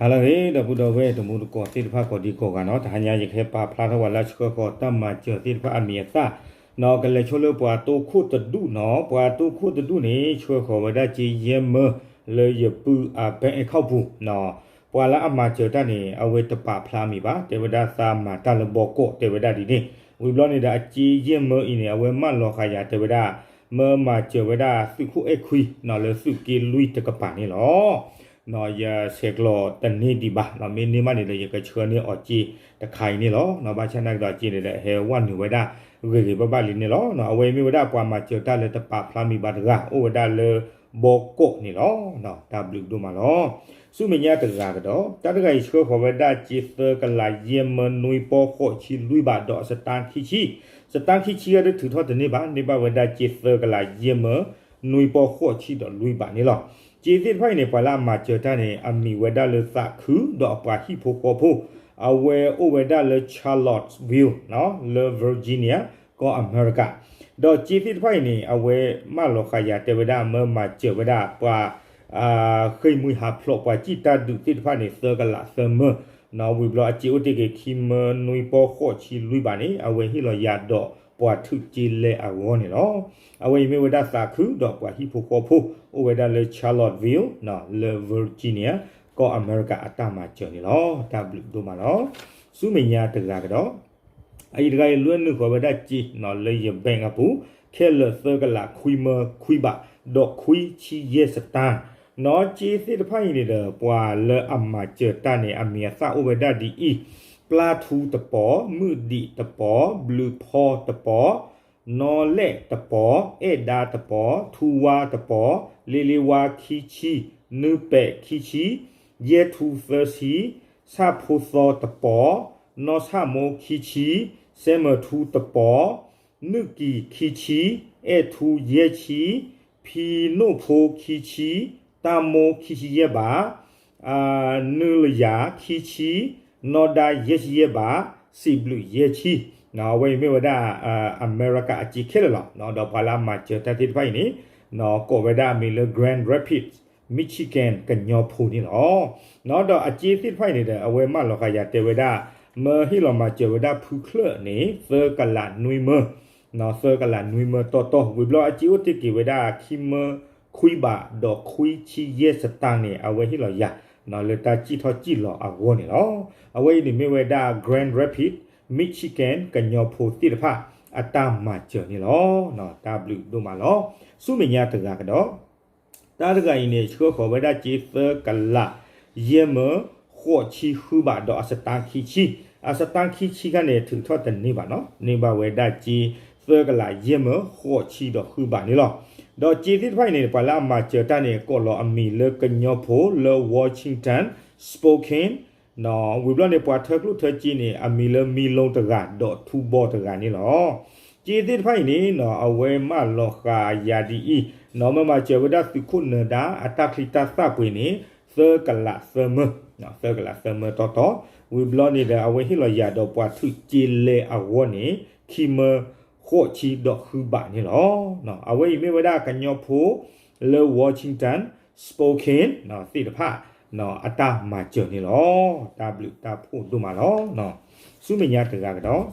ဟါလၢအဂ့ၤ ဒီပုၢ်ဒီဝဲၢ်တံၤသကိးသ့ၣ်တဖၣ် ကိးဒံကိးဂၤနီၤ, တဟါညါယကဟဲပာ်ဖျါထီၣ်ဝဲလၢဆှၢဃီၤတၢ်မၤစၢၤသ့ၣ်တဖၣ်အမံၤအသၣ်နီၤ, ကလဲၤဆိလၢပှၤတိခိၣ်တဒူၣ်နီၤ, ပှၤတိခိၣ်တဒူၣ်န့ၣ် ဆှၢဃီၤဝဲဒၣ်စ့ယဲၢ်မၢ လၢယပုၢ်အ bank account ပူၤနီၤ, ပှၤလၢအမၤစၢၤတၢ်န့ၣ် အဝဲတပာ်ဖျါမံၤဘၣ်, တဲဝဲဒၣ်သးမၤတၢ်လၢဘီကီး တဲဝဲဒၣ်ဒ်န့ၣ်, ဝံၤဘျီန့ၣ်ဒီးအစ့ယဲၢ်မၢအံၤန့ၣ် အဝဲမၢလီၤဃာ်ယၤ တဲဝဲဒၣ် မၢမၤစၢၤဝဲဒၣ်သုးခိၣ်အဲၣ်ခွံနီၤ လၢသုးက့လွံၢ်တကပၤန့ၣ်လီၤ. ယဆဲးကျိးတန့ၢ်ဒံးဘၣ်, မ့ၢ်န့ၢ်ဘၣ်န့ၣ်ဒီး ယကဆှၢန့ၢ်အီၤစ့တခါအံၤန့ၣ်လီၤ. ဘၣ်ဆၣ်နာ်က့ဒီးစ့န့ၣ်ဒီး ဟဲဝဲနုာ်ဝဲဒၣ်ဂ့ၤဂ့ၤဘၣ်ဘၣ်လံန့ၣ်လီၤ. အဝဲအံၤမ့ၢ်ဝဲဒၣ်ပှၤမၤစၢၤတၢ်လၢတပာ်ဖျါမံၤဘၣ်တဂၤ အိၣ်ဝဲဒၣ်လၢဘီကီးန့ၣ်လီၤ. တၢ်ဘျုးဒိၣ်မးလီၤ. ဆူမဲာ်ညါတဂၤကဒီး တၢ်တဂၤအံၤဆှၢဃီၤဝဲဒၣ်စ့သၢကလးယဲၢ်မၢနွံပီဃိးဆံလွံၢ်ဘး ဒီးအစတါခံဆံ, စတါခံဆံဂၤဒုးထုးထီၣ်တန့ၢ်ဘၣ်, န့ၢ်ဘၣ်ဝဲဒၣ်စ့သၢကလးယဲၢ်မၢ နွံပီဃိးဆံဒီးလွံၢ်ဘးန့ၣ်လီၤ. စ့သ့ၣ်တဖၣ်အံၤန့ၣ် ပှၤလၢအမၤစၢၤတၢ်န့ၣ် အမံၤဝဲဒၣ်လၢသးခု ဒီးအပှၤဟံၣ်ဖိဃီဖိ, အဝဲအိၣ်ဝဲဒၣ်လၢ Charlottesville လၢ Virginia ကီၢ်အမဲရကၤ, ဒီးစ့သ့ၣ်တဖၣ်အံၤန့ၣ် အဝဲမၢလီၤဃာ်ယၤ တဲဝဲဒၣ်မၢမၤစၢၤဝဲဒၣ်ပှၤ ဃ့ၢ်မှံဟးဖျိးပှၤစံၣ်တၢ်ဒုးသ့ၣ်တဖၣ်န့ၣ် သၢကလးသၢမၢ, ဝံၤဘျီအစ့အိၣ်တ့ၢ်က့ၤခံမၢနွံပီဃိးဆံလွံၢ်ဘးန့ၣ် အဝဲဟ့ၣ်လီၤယၤဒီးပှၤထုးစ့လဲအဂီၢ်န့ၣ်လီၤ. အဝဲအံၤမ့ၢ်ဝဲဒၣ်သးခု ဒီးပှၤဟံၣ်ဖိဃီဖိ အိၣ်ဝဲဒၣ်လၢ Charlottesville လၢ Virginia ကီၢ်အမဲရကၤအတၢ်မၤစၢၤန့ၣ်လီၤ. တၢ်ဘျုးဒိၣ်မးလီၤ. ဆူမဲာ်ညါတဂၤကဒီး အအံၤတဂၤအံၤ လွဲနုာ်ဃီၤဝဲဒၣ်စ့နီၤ လၢယ bank အပူၤ ခဲလၢာ်သၢကလးခွံမၢခွံဘး ဒီးခွံဆံယဲၢ်စတၢၢ်နီၤ. စ့သ့ၣ်တဖၣ်အံၤန့ၣ်ဒီး ပှၤလၢအမၤစၢၤတၢ်န့ၣ် အမံၤအသၣ်အိၣ်ဝဲဒၣ်ဒ်အံၤ, ပျၢထူတပီၤ, မုၣ်ဒံးတပီၤ, ဘျုးဖီတပီၤ, နီၢ်လဲၣ်တပီၤ, အဲၣ်ဒါတပီၤ, ထူဝါတပီၤ, လ့လ့ဝါခံဆံ, နုပဲာ်ခံဆံ, ယဲၢ်ထူသၢဆံ, ဆၣ်ဖိသီတပီၤ, နီၢ်ဆၣ်မိခံဆံ, စဲမၢၢ်ထူတပီၤ, နုၢ်ကံၤခံဆံ, အဲၣ်ထူယဲၢ်ဆံ, ဖံနိၣ်ဖိခံဆံ, တၢ်မိခံဆံယဲၢ်ဘး, နုလယၤခံဆံ, နီၢ်ဒါယဲၢ်ဆံယဲၢ်ဘး, စံးဘျုးယဲၢ်ဆံ, အဝဲအံၤမ့ၢ်ဝဲဒၣ် အမဲရကၤအစ့ခဲလၢာ်လီၤ. ဒီးပှၤလၢအမၤစၢၤတၢ်သ့ၣ်တဖၣ်အံၤန့ၣ် ကိးဝဲဒၣ်အမံၤလၢ Grand Rapids Michigan ကညီဖိန့ၣ်လီၤ. ဒီးအစ့သ့ၣ်တဖၣ်အံၤန့ၣ်ဒီး အဝဲမၢလီၤဃာ်ယၤတဲဝဲဒၣ် မၢဟ့ၣ်လီၤမၤစၢၤဝဲဒၣ်ဖုချၢၣ်န့ၣ် သၢကလးနွံမၢ, သၢကလးနွံမၢတီတီ, ဝံၤဘျီအစ့အိၣ်တ့ၢ်က့ၤဝဲဒၣ်ခံမၢခွံဘး ဒီးခွံဆံယဲၢ်စတၢၢ်န့ၣ် အဝဲဟ့ၣ်လီၤယၤ လၢတၢ်စံၣ်ထီၣ်စံၣ်လီၤအဂီၢ်န့ၣ်လီၤ. အဝဲအံၤန့ၣ်မ့ၢ်ဝဲဒၣ် Grand Rapids Michigan ကညီဖိသ့ၣ်တဖၣ် အတၢ်မၤစၢၤန့ၣ်လီၤ. တၢ်ဘျုးဒိၣ်မးလီၤ. ဆူမဲာ်ညါတဂၤကဒီး တၢ်တဂၤအံၤန့ၣ် ဆှၢဃီၤဝဲဒၣ်စ့သၢကလး ယဲၢ်မၢ ဃိးဆံဃုဘး ဒီးအစတၢၢ်ခံဆံ, အစတၢၢ်ခံဆံခါန့ၣ် ထုးထီၣ်တန့ၢ်ဘၣ်နီၤ, န့ၢ်ဘၣ်ဝဲဒၣ်စ့သၢကလး ယဲၢ်မၢ ဃိးဆံဒီးဃုဘးန့ၣ်လီၤ. ဒီးစ့သ့ၣ်တဖၣ်အံၤန့ၣ် ပှၤလၢအမၤစၢၤတၢ်န့ၣ် ကိးလီၤအမံၤလၢကညီဖိလၢ Washington Spokane ဝံၤဘျီန့ၣ် ပှၤထၢကျိၣ်ထၢစ့န့ၣ် အမံၤလၢမံလိတဂၤ ဒီးထူဘီတဂၤန့ၣ်လီၤ. စ့သ့ၣ်တဖၣ်အံၤန့ၣ် အဝဲမၢလီၤဃာ်ယၤဒ်အံၤ, နီၢ်မၢမၤစၢၤဝဲဒၣ်သုးခိၣ်နၢၤဒါ အတၢ်ချံတၢ်သၣ်ပှ့ၤန့ၣ် သၢကလးသၢမၢ, သၢကလးသၢမၢတီတီ, ဝံၤဘျီန့ၣ်ဒီး အဝဲဟ့ၣ်လီၤယၤဒီးပှၤထုးစ့လဲအဂီၢ်န့ၣ် ခံမၢဃိးဆံဒီးဃုဘးန့ၣ်လီၤ. အဝဲအံၤမ့ၢ်ဝဲဒၣ်ကညီဖိ လၢ Washington Spokane သ့ၣ်တဖၣ် အတၢ်မၤစၢၤန့ၣ်လီၤ. တၢ်ဘျုးတၢ်ဖှိၣ်ဒိၣ်မးလီၤ. ဆူမဲာ်ညါတဂၤကဒီး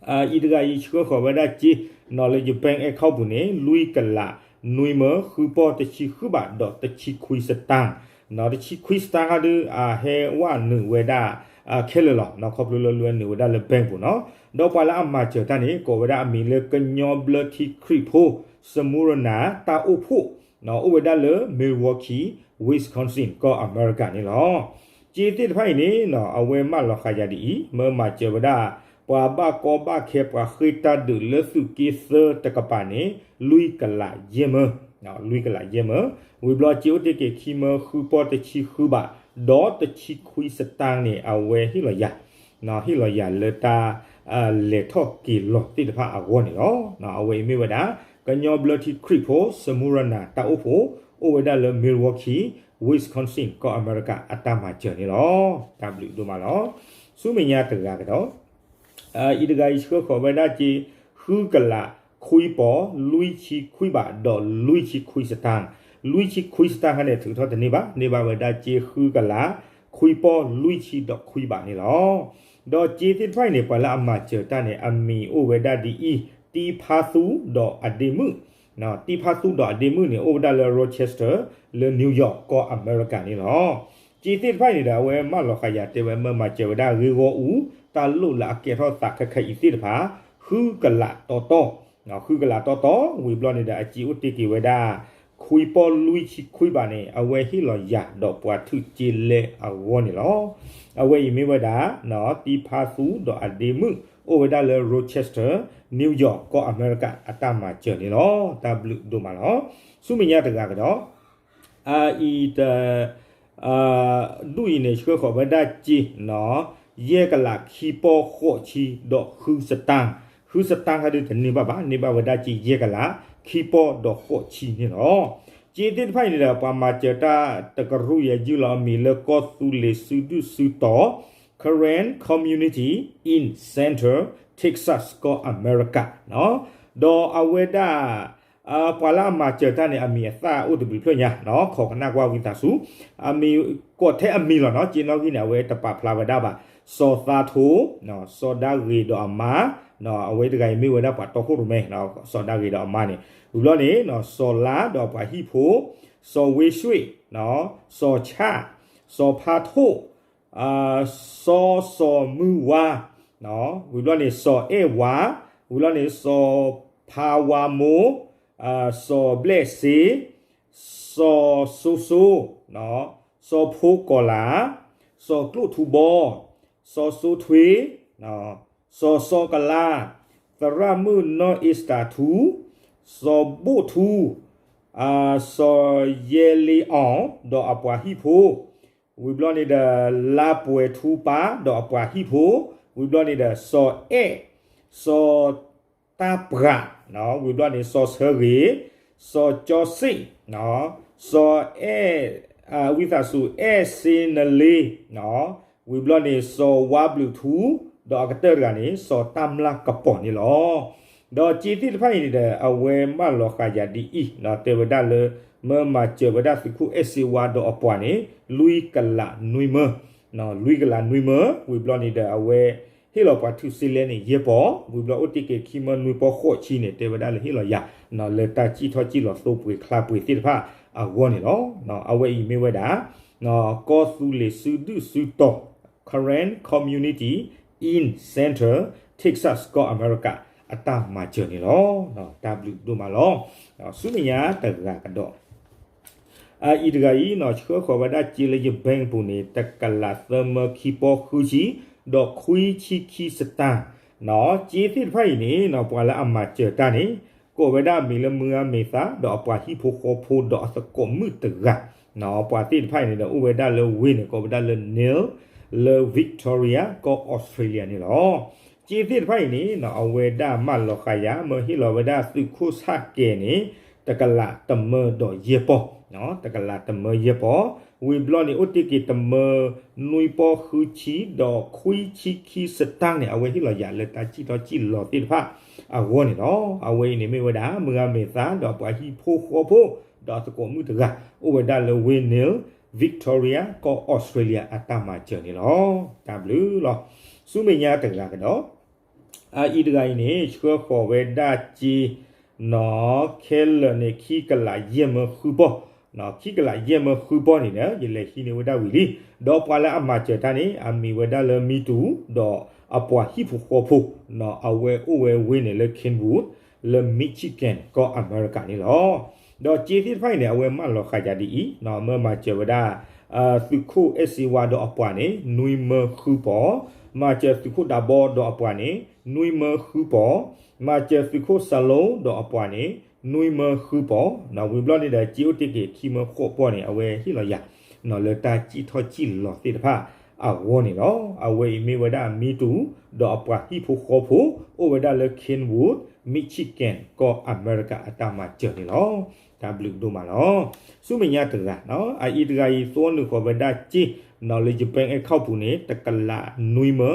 အအံၤတဂၤအံၤဆှၢဃီၤဝဲဒၣ်စ့ နီၢ်လၢယ bank account ပူၤန့ၣ် လွံၢ်ကလး နွံမၢ ဃုပီၢ် တဆံဃုဘး ဒီးတဆံခွံစတၢၢ်, တဆံခွံစတၢၢ်ခါဒုး အဟဲဝဲနုာ်ဝဲဒၣ် ခဲလၢာ်လီၤ. ခီဖျိလၢလွဲနုာ်ဝဲဒၣ်လၢ bank ပူၤနီၤ, ဒီးပှၤလၢအမၤစၢၤတၢ်န့ၣ် ကိးဝဲဒၣ်အမံၤလၢကညီဘျၢထံခရံာ်ဖိ Smyrna တၢ်အိၣ်ဖှိၣ် အိၣ်ဝဲဒၣ်လၢ Milwaukee Wisconsin ကီၢ်အမဲရကၤန့ၣ်လီၤ. စ့သ့ၣ်တဖၣ်အံၤန့ၣ် အဝဲမၢလီၤဃာ်ယၤဒ်အံၤ, မၢမၤစၢၤဝဲဒၣ် ပှၤဘၣ်ကီဘၣ်ခဲ ပှၤဃ့ၢ်တၢ်ဒုးလၢသုးက့သၢတကပၤန့ၣ် လွံၢ်ကလးယဲၢ်မၢ, လွံၢ်ကလးယဲၢ်မၢ, ဝံၤဘျီစ့အိၣ်တ့ၢ်က့ၤခံမၢ ဃုပီၢ် တဆံဃုဘး ဒီးတဆံခွံစတၢၢ်န့ၣ် အဝဲဟ့ၣ်လီၤယၤ ဟ့ၣ်လီၤယၤလၢတၢ် လဲၤထီၣ်က့ၤလီၤသ့ၣ်တဖၣ်အဂီၢ်န့ၣ်လီၤ. အဝဲအံၤမ့ၢ်ဝဲဒၣ် ကညီဘျၢထံခရံာ်ဖိ Smyrna တၢ်အိၣ်ဖှိၣ် အိၣ်ဝဲဒၣ်လၢ Milwaukee Wisconsin ကီၢ်အမဲရကၤ အတၢ်မၤစၢၤန့ၣ်လီၤ. တၢ်ဘျုးဒိၣ်မးလီၤ. ဆူမဲာ်ညါတဂၤကဒီး အံၤတဂၤအံၤဆှၢဃီၤဝဲဒၣ်စ့ ဃုကလး ခွံပီၢ် လွံၢ်ဆံခွံဘး ဒီးလွံၢ်ဆံခွံစတၢၢ်, လွံၢ်ဆံခွံစတၢၢ်ခါန့ၣ် ထုးထီၣ်တန့ၢ်ဘၣ်, န့ၢ်ဘၣ်ဝဲဒၣ်စ့ဃုကလး ခွံပီၢ်လွံၢ်ဆံဒီးခွံဘးန့ၣ်လီၤ. ဒီးစ့သ့ၣ်တဖၣ်အံၤန့ၣ် ပှၤလၢအမၤစၢၤတၢ်န့ၣ် အမံၤအိၣ်ဝဲဒၣ်ဒ်အံၤ, တံဖါသူဒီးအဒ့မုၣ်, တံဖါသူဒီးအဒ့မုၣ်န့ၣ် အိၣ်ဝဲဒၣ်လၢ Rochester လၢ New York ကီၢ်အမဲရကၤန့ၣ်လီၤ. စ့သ့ၣ်တဖၣ်အံၤန့ၣ်ဒီး အဝဲမၢလီၤဃာ်ယၤတဲဝဲ မၢမၤစၢၤဝဲဒၣ်ဂ့ၢ်ဂီၢ်အူ တၢ်လိၣ်လၢအကဲထီၣ်သးခဲခဲအံၤသ့ၣ်တဖၣ် ဃုကလးတီတီ, ဃုကလးတီတီ, ဝံၤဘျီန့ၣ်ဒီး အစ့အိၣ်တ့ၢ်က့ၤဝဲဒၣ် ခွံပီၢ်လွံၢ်ဆံခွံဘးန့ၣ် အဝဲဟ့ၣ်လီၤယၤဒီးပှၤထုးက့လဲအဂီၢ်န့ၣ်လီၤ. အဝဲအံၤမ့ၢ်ဝဲဒၣ် တံဖါသူဒီးအဒ့မုၣ် အိၣ်ဝဲဒၣ်လၢ Rochester, New York ကီၢ်အမဲရကၤ အတၢ်မၤစၢၤန့ၣ်လီၤ. တၢ်ဘျုးဒိၣ်မးလီၤ. ဆူမဲာ်ညါတဂၤကဒီး အအံၤတ ဒူၣ်အံၤန့ၣ် ဆှၢဃီၤဝဲဒၣ်စ့ ယဲၢ်ကလးခံပီၢ်ဃိးဆံဒီးဃုစတၢၢ်, ဃုစတၢၢ်ခါဒုတန့ၢ်ဘၣ်ဘၣ်, န့ၢ်ဘၣ်ဝဲဒၣ်စ့ယဲၢ်ကလးခံပီၢ်ဒီးဃိးဆံန့ၣ်လီၤ. စ့သ့ၣ်တဖၣ်အံၤန့ၣ်ဒီး ပှၤမၤစၢၤတၢ်တကရူၢ်ယဲၢ်ယုၢ်လီၤ အမံၤလၢကီၢ်သူလ့ၤစုဒုၣ်စုတီၤ Karen Community in Central Texas ကီၢ်အမဲရကၤ, ဒီးအဝဲဒၣ် ပှၤလၢအမၤစၢၤတၢ်န့ၣ် အမံၤအသၣ်အိၣ်တဘျုးဖျၢၣ်ညါ, ခိးကနၣ်ကွၢ်ဝံသးစူၤ, အမံၤကိးထဲအမံၤလီၤနီၤ, စ့နီၣ်ဂံၢ်န့ၣ် အဝဲတပာ်ဖျါဝဲဒၣ်ဘၣ်, စီၤသးထိ, စီၤဒၤဂ့ၤဒီးအမါ, အဝဲတဂၤအံၤမ့ၢ်ဝဲဒၣ်ပှၤတီခိၣ်ရိၣ်မဲ, စီၤဒၤဂ့ၤဒီးအမါန့ၣ်, ဝံၤဘျီန့ၣ် စီၤလါဒီးအပှၤဟံၣ်ဖိ, စီၤဝ့ၡွ့ၣ်, စီၤဆၣ်, စီၤဖါထိၣ်, စီၤစီၤမုၢ်ဝါ, ဝံၤဘျီန့ၣ် စီၤအဲၣ်ဝါ, ဝံၤဘျီန့ၣ် စီၤဖါဝါမိၢ်, စီၤဘျဲၣ်စ့, စီၤစိစိ, စီၤဖိကီၤလၤ, စီၤကျိၣ်ထူဘီ, စီၤစိထွ့, စီၤစီကလါ, သရၣ်မုၣ်နီၢ်အ့စတၢ်ထူ, စီၤဘိၣ်ထူ, စီၤယဲလ့အီၣ် ဒီးအပှၤဟံၣ်ဖိ, ဝံၤဘျီန့ၣ်ဒီး လါပှဲၤထူပၢ် ဒီးအပှၤဟံၣ်ဖိ, ဝံၤဘျီန့ၣ်ဒီး စီၤအဲၣ်, စီၤတၢ်ပှၢ်, ဝံၤဘျီန့ၣ် စီၤဆၢဂ့ၤ, စီၤကၠီစ့ၣ်, စီၤအဲၣ်, ဝံသးစူၤ အဲၣ်စ့နလ့, ဝံၤဘျီန့ၣ် စီၤဝါဘျုးထူ, ဒီးအကတၢၢ်တဂၤန့ၣ် စီၤတၢ်မျၢ်ကပီၤန့ၣ်လီၤ. ဒီးစ့သ့ၣ်တဖၣ်အံၤန့ၣ်ဒီး အဝဲမၢလီၤဃာ်ယၤဒ်အံၤ, တဲဝဲဒၣ်လၢ မၢမၤစၢၤဝဲဒၣ်သုးခိၣ်အဲၣ်စ့ဝါဒီးအပှၤန့ၣ် လွံၢ်ကလးနွံမၢ, လွံၢ်ကလးနွံမၢ, ဝံၤဘျီန့ၣ်ဒီး အဝဲဟ့ၣ်လီၤပှၤထုးက့လဲန့ၣ် ယဲၢ်ပီၢ်, ဝံၤဘျီအိၣ်တ့ၢ်က့ၤခံမၢနွံပီၢ်ဃိးဆံန့ၣ် တဲဝဲဒၣ်လၢဟ့ၣ်လီၤယၤ လၢတၢ်စံၣ်ထီၣ်စံၣ်လီၤသိပှ့ၤချါပှ့ၤသ့ၣ်တဖၣ်အဂီၢ်န့ၣ်လီၤ. အဝဲအံၤမ့ၢ်ဝဲဒၣ် ကီၢ်သူလ့ၤစုဒုၣ်စုတီၤ Karen Community in Central Texas ကီၢ်အမဲရကၤ အတၢ်မၤစၢၤန့ၣ်လီၤ. တၢ်ဘျုးဒိၣ်မးလီၤ. ဆူမဲာ်ညါတဂၤကဒီး အအံၤတဂၤအံၤ ဆှၢဃီၤဝဲဒၣ်စ့လၢယဘဲၣ်ပူၤန့ၣ် တကလးသၢမၢခံပီၢ်ဃုဆံ ဒီးခွံဆံခံစတၢၢ်, စ့သ့ၣ်တဖၣ်အံၤန့ၣ် ပှၤလၢအမၤစၢၤတၢ်န့ၣ် ကိးဝဲဒၣ်အမံၤလၢမုၢ်ဂၤမ့ၢ်သါ ဒီးအပှၤဟံၣ်ဖိဃီဖိ ဒီးအသကိးမုၣ်တဂၤ, ပှၤသ့ၣ်တဖၣ်အံၤန့ၣ်ဒီး အိၣ်ဝဲဒၣ်လၢဝ့ၢ်န့ၣ် ကိးဝဲဒၣ်လၢ Neel လၢ Victoria ကီၢ်အီစထြ့လယါန့ၣ်လီၤ. စ့သ့ၣ်တဖၣ်အံၤန့ၣ် အဝဲဒၣ်မၢလီၤဃာ်ယၤ မၢဟ့ၣ်လီၤဝဲဒၣ်သုးခိၣ်ဆၣ်ကဲၤန့ၣ် တကလးတမၢဒီးယဲၢ်ပီၢ်, တကလးတမၢယဲၢ်ပီၢ်, ဝံၤဘျီန့ၣ် အိၣ်တ့ၢ်က့ၤတမၢနွံပီၢ်ဃုဆံ ဒီးခွံဆံခံစတၢၢ်န့ၣ် အဝဲဟ့ၣ်လီၤယၤလၢတၢ်စံၣ်ထီၣ်စံၣ်လီၤသ့ၣ်တဖၣ်အဂီၢ်န့ၣ်လီၤ. အဝဲအံၤန့ၣ်မ့ၢ်ဝဲဒၣ် မုၢ်ဂၤမ့ၢ်သါ ဒီးပှၤဟံၣ်ဖိဃီဖိ ဒီးအသကိးမုၣ်တဂၤ အိၣ်ဝဲဒၣ်လၢဝ့ၢ် Neel, Victoria ကီၢ်အီစထြ့လယါ အတၢ်မၤစၢၤန့ၣ်လီၤ. တၢ်ဘျုးလီၤ. ဆူမဲာ်ညါတဂၤကဒီး အအံၤတဂၤအံၤန့ၣ် ဆှၢဃီၤဝဲဒၣ်စ့ နီၢ် ခဲလၢာ်န့ၣ် ခံကလးယဲၢ်မၢဃုပီၢ်, ခံကလးယဲၢ်မၢဃုပီၢ်န့ၣ်ဒီး ယလဲၤဟံးန့ၢ်ဝဲဒၣ်ဝံၤလံ, ဒီးပှၤလၢအမၤစၢၤတၢ်န့ၣ် အမံၤဝဲဒၣ်လၢမံတူၤ ဒီးအပှၤဟံၣ်ဖိဃီဖိ, အဝဲအိၣ်ဝဲဝ့ၢ်န့ၣ်လၢ Kenwood လၢ Michigan ကီၢ်အမဲရကၤန့ၣ်လီၤ. ဒီးစ့သ့ၣ်တဖၣ်အံၤန့ၣ် အဝဲမၢလီၤဃာ်ယၤဒ်အံၤ, မၢမၤစၢၤဝဲဒၣ် သုးခိၣ်အဲၣ်စ့ဝါဒီးအပှၤန့ၣ် နွံမၢဃုပီၢ်, မၤစၢၤသုးခိၣ်ဒးဘီဒီးအပှၤန့ၣ် နွံမၢဃုပီၢ်, မၤစၢၤသုးခိၣ်စၤလိဒီးအပှၤန့ၣ် နွံမၢဃုပီၢ်, ဝံၤဘျီန့ၣ်ဒီး စ့အိၣ်တ့ၢ်က့ၤခံမၢဃိးပီၢ်န့ၣ် အဝဲဟ့ၣ်လီၤယၤ လၢတၢ်စံၣ်ထီၣ်စံၣ်လီၤသ့ၣ်တဖၣ်အဂီၢ်န့ၣ်လီၤ. အဝဲအံၤမ့ၢ်ဝဲဒၣ်မံတူၤ ဒီးအပှၤဟံၣ်ဖိဃီဖိ အိၣ်ဝဲဒၣ်လၢ Kenwood, Michigan ကီၢ်အမဲရကၤအတၢ်မၤစၢၤန့ၣ်လီၤ. တၢ်ဘျုးဒိၣ်မးလီၤ. ဆူမဲာ်ညါတဂၤ, အအံၤတဂၤအံၤ သိနုာ်ဃီၤဝဲဒၣ်စ့ နီၢ်လၢယဘဲၣ်အဲၣ်ခီၣ်ပူၤန့ၣ် တကလးနွံမၢ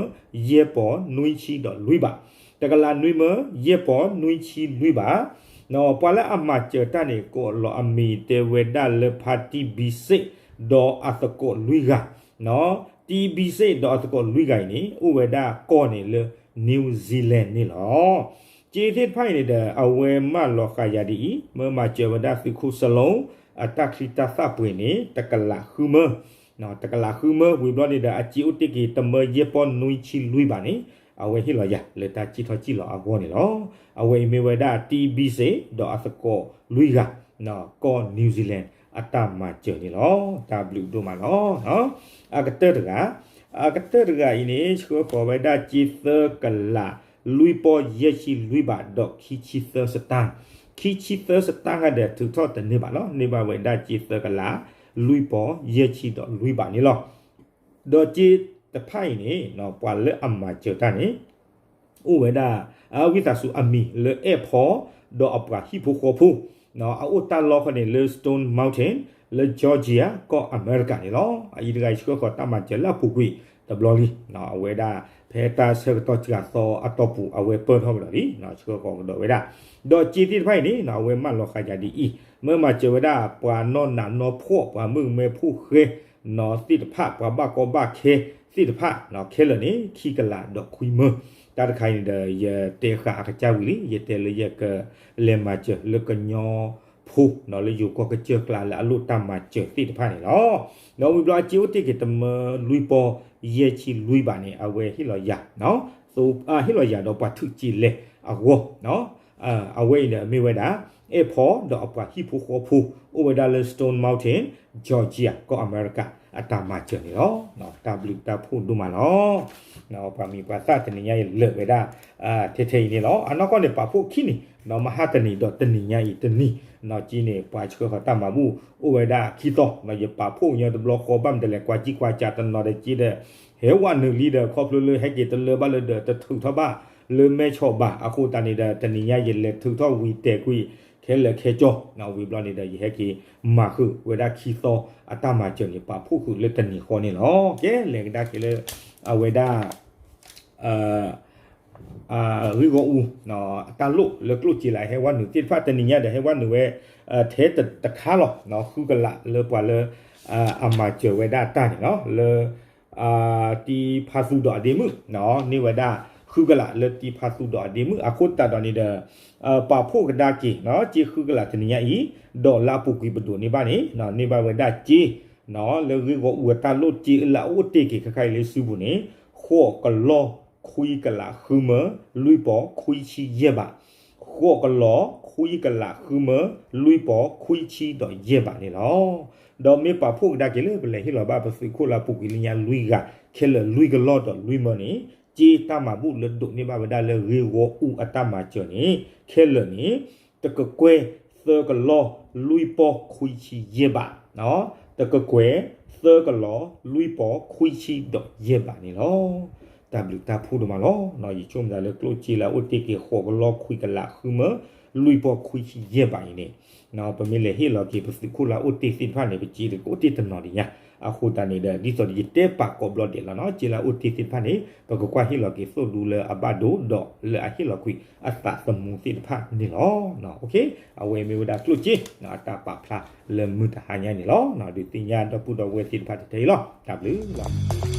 ယဲၢ်ပီၢ် နွံဆံဒီးလွံၢ်ဘး, တကလးနွံမၢ ယဲၢ်ပီၢ် နွံဆံလွံၢ်ဘး, ပှၤလၢအမၤစၢၤတၢ်န့ၣ် ကိးလီၤအမံၤတဲဝဲဒၣ်လၢ ဖါတံၢ်ဘံစ့ၣ် ဒီးအသကိးလွံၢ်ဂၤ တံဘံစ့ၣ်ဒီးအသကိးလွံၢ်ဂၤအံၤန့ၣ် အိၣ်ဝဲဒၣ်ကီၢ်န့ၣ်လၢ New Zealand န့ၣ်လီၤ. စ့သ့ၣ်တဖၣ်အံၤန့ၣ်ဒီး အဝဲမၢလီၤဃာ်ယၤဒ်အံၤ, မၢမၤစၢၤဝဲဒၣ်သုးခိၣ်စလိ အတၢ်ချံတၢ်သၣ်ပှ့ၤန့ၣ် တကလးဃုမၢ, တကလးဃုမၢ ဝံၤဘျီန့ၣ်ဒီး အစ့အိၣ်တ့ၢ်က့ၤတမၢယဲၢ်ပီၢ်နွံဆံလွံၢ်ဘးန့ၣ် အဝဲဟ့ၣ်လီၤယၤလၢတၢ်စံၣ်ထီၣ်စံၣ်လီၤအဂီၢ်န့ၣ်လီၤ. အဝဲအံၤမ့ၢ်ဝဲဒၣ် တံဘံစ့ၣ် ဒီးအသကိးလွံၢ်ဂၤ ကီၢ် New Zealand အတၢ်မၤစၢၤန့ၣ်လီၤ. တၢ်ဘျုးဒိၣ်မးလီၤ. အကတၢၢ်တဂၤ, အကတၢၢ်တဂၤအံၤန့ၣ် ဆှၢဃီၤဝဲဒၣ်စ့သၢကလး လွံၢ်ပီၢ်ယဲၢ်ဆံလွံၢ်ဘးဒီးခံဆံသၢစတၢၣ်, ခံဆံသၢစတၢၣ်ဂၤဒီးထုးထီၣ်တန့ၢ်ဘၣ်လီၤ. န့ၢ်ဘၣ်ဝဲဒၣ်စ့သၢကလး လွံၢ်ပီၢ်ယဲၢ်ဆံဒီးလွံၢ်ဘးန့ၣ်လီၤ. ဒီးစ့တဖၣ်အံၤန့ၣ် ပှၤလၢအမၤစၢၤတၢ်န့ၣ် အိၣ်ဝဲဒၣ် ဝံသးစူၤအမံၤလၢအဲၣ်ဖီ ဒီးအပှၤဟံၣ်ဖိဃီဖိ, အအိၣ်တၢ်လီၢ်ခီန့ၣ်လၢ Stone Mountain လၢ Georgia ကီၢ်အမဲရကၤန့ၣ်လီၤ. အအံၤတဂၤအံၤဆှၢဃီၤတၢ်မၤစၢၤလၢအပူၤကွံာ်တဘျီလံ, အဝဲဒၣ် ဖဲတၢ်ဆၢကတီၢ်စှၤသီအတီၢ်ပူၤ အဝဲပၢၢ်ထီၣ်ကဒီးလံ, ဆှၢဃီၤကဒီးဝဲဒၣ်. ဒီးစ့သ့ၣ်တဖၣ်အံၤန့ၣ် အဝဲမၢလီၤဃာ်ယၤဒ်အံၤ, မၢမၤစၢၤဝဲဒၣ် ပှၤနီၢ်နးနီၢ်ဖှီၣ် ပှၤမုၣ်ကမဲဖိဃဲ သ့ၣ်တဖၣ် ပှၤဘၣ်ကီဘၣ်ခဲသ့ၣ်တဖၣ် ခဲလၢာ်န့ၣ် ခံကလးဒီးခွံမၢ. တၢ်တခါအံၤန့ၣ်ဒီး ယတဲဃာ်အကစၢ်ဝံၤလံ, ယတဲလၢယကလဲၤမၤစၢၤလၢကညီဖိ လၢယိၤကီၢ်ကစၢၢ်ကျါလၢအလိၣ်တၢ်မၤစၢၤသ့ၣ်တဖၣ်န့ၣ်လီၤ. ဒီးဝံၤဘျီအစ့အိၣ်တ့ၢ်က့ၤတမၢလွံၢ်ပီၢ်ယဲၢ်ဆံလွံၢ်ဘးန့ၣ် အဝဲဟ့ၣ်လီၤယၤ ဟ့ၣ်လီၤယၤဒီးပှၤထုးစ့လဲၤအဂီၢ်, အဝဲအံၤဒီးမ့ၢ်ဝဲဒၣ် အဲၣ်ဖီဒီးအပှၤဟံၣ်ဖိဃီဖိ အိၣ်ဝဲဒၣ်လၢ Stone Mountain, Georgia ကီၢ်အမဲရကၤ အတၢ်မၤစၢၤန့ၣ်လီၤ. တၢ်ဘျုးတၢ်ဖှိၣ်ဒိၣ်မးလီၤ. ပှၤမံၤပှၤသၣ်တနံၤညါအံၤလၢာ်ဝဲဒၣ် ထဲထဲအံၤန့ၣ်လီၤ. အနီၢ်ကီၢ်န့ၣ် ပာ်ဖှိၣ်ခံနံၤ, မဟါတနံၤဒီးတနံၤညါအံၤတနံၤ, က့န့ၣ် ပှၤဆှၢဃီၤတၢ်မၤဘူၣ် အိၣ်ဝဲဒၣ်ခံသီ, ယပာ်ဖှိၣ်ကညီတဘျီဃီ ဘၣ်မတၤလဲၣ် ကွၢ်ကံကွၢ်ကးတနီၤဒီးက့ဒီး ဟဲဝဲနုာ်လံဒီး ခီဖျိလၢဟဲက့ၤတလၢဘၣ်လၢဒီး တထုးထီၣ်ဘၣ်လၢမဲဆီးဘၣ်. အဃိသတးန့ၣ်ဒီး တနံၤညါယလဲၤထုးထီၣ်ဝံၤတဲာ်ကွံာ် ခဲလၢာ်ခဲကၠီ, ဝံၤဘျီန့ၣ်ဒီး ယဟဲက့ၤမၤဃုာ်ဝဲဒၣ်ခံသီအတၢ်မၤစၢၤန့ၣ် ပာ်ဖှိၣ်ဃုာ်လၢတနံၤဃီန့ၣ်လီၤ. ကဲ လဲၤကဒါက့ၤလၢ အဝဲဒၣ် ဂ့ၢ်ဂီၢ်အူ အတၢ်လိၣ်လၢကျိၣ်စ့လၢအဟဲဝဲနုာ်သ့ၣ်တဖၣ် တနံၤညါဒီးဟဲဝဲနုာ်ဝဲ ထဲတခါလီၤ. ဃုကလးလၢပှၤလၢ အမၤစၢၤဝဲဒၣ်တၢ်န့ၣ်လီၤ. လၢ တံဖးသူဒီးအဒ့မုၣ် န့ၢ်ဝဲဒၣ် ဃုကလးလၢတံဖးသူဒီးအဒ့မုၣ် အဃိသတးဒီးန့ၣ်ဒီး ပာ်ဖှိၣ်ကဒါက့ၤ စ့ဃုကလးတနံၤညါအံၤ ဒီးလၢအပူၤကွံာ်ပဒိးန့ၢ်ဘၣ်န့ၣ် န့ၢ်ဘၣ်ဝဲဒၣ်စ့ လၢဂ့ၢ်ဂီၢ်အူအတၢ်လိၣ်စ့လၢအအိၣ်တ့ၢ်က့ၤခဲခါအံၤလၢစုပူၤန့ၣ် ဃိးကလီခွံကလးဃုမၢ လွံၢ်ပီၢ်ခွံဆံယဲၢ်ဘး, ဃိးကလီခွံကလးဃုမၢ လွံၢ်ပီၢ်ခွံဆံဒီးယဲၢ်ဘးန့ၣ်လီၤ. ဒီးမ့ၢ်ပာ်ဖှိၣ်ကဒါက့ၤလၢပလဲၤဟ့ၣ်လီၤဘၣ်ပသုးခိၣ်လၢအပူၤကွံာ်လၢညါလွံၢ်ဂၤ ခဲလၢာ်လွံၢ်ကလီဒီးလွံၢ်မၢန့ၣ် စ့တၢ်မၤဘူၣ်လၢဒိးန့ၢ်ဘၣ်ဝဲဒၣ်လၢဂ့ၢ်ဂီၢ်အူအတၢ်မၤစၢၤန့ၣ် ခဲလၢာ်န့ၣ် တကကွဲၢ်သၢကလီလွံၢ်ပီၢ်ခွံဆံယဲၢ်ဘး, တကကွဲၢ်သၢကလီလွံၢ်ပီၢ်ခွံဆံဒီးယဲၢ်ဘးန့ၣ်လီၤ. တၢ်ဘျုးတၢ်ဖှိၣ်ဒိၣ်မးလီၤ. ယဆိကမိၣ်သးလၢကျိၣ်စ့လၢအအိၣ်တ့ၢ်က့ၤ ဃိးကလီခွံကလးဃုမၢ လွံၢ်ပီၢ်ခွံဆံယဲၢ်ဘးအံၤန့ၣ် ပမ့ၢ်လဲၤဟ့ၣ်လီၤက့ၤပသုးခိၣ်လၢအအိၣ်တ့ၢ်သ့ၣ်တဖၣ်န့ၣ် ပစ့တကအိၣ်တ့ၢ်တနီၤဒံးညါ, အဃိသတးန့ၣ်ဒီး ဒ်သိးဒီးယတဲပာ်ကိးဘျီဒဲးလီၤနီၤ စ့လၢအအိၣ်တ့ၢ်သ့ၣ်တဖၣ်န့ၣ် ပကကွၢ်ဟ့ၣ်လီၤက့ၤသိၣ်ဒူလၢအဘၣ်ဒိဒီးလၢအဟ့ၣ်လီၤကွံာ်အသးသမူသ့ၣ်တဖၣ်န့ၣ်လီၤ. အဝဲမ့ၢ်ဝဲဒၣ်ကျိၣ်စ့ အတၢ်ပာ်ဖျါလၢမုၢ်တဟါညါန့ၣ်လီၤ. ဒုးသ့ၣ်ညါဒီပုၢ်ဒီဝဲၢ်သ့ၣ်တဖၣ်တထဲအံၤလီၤ. တၢ်ဘျုးလီၤ.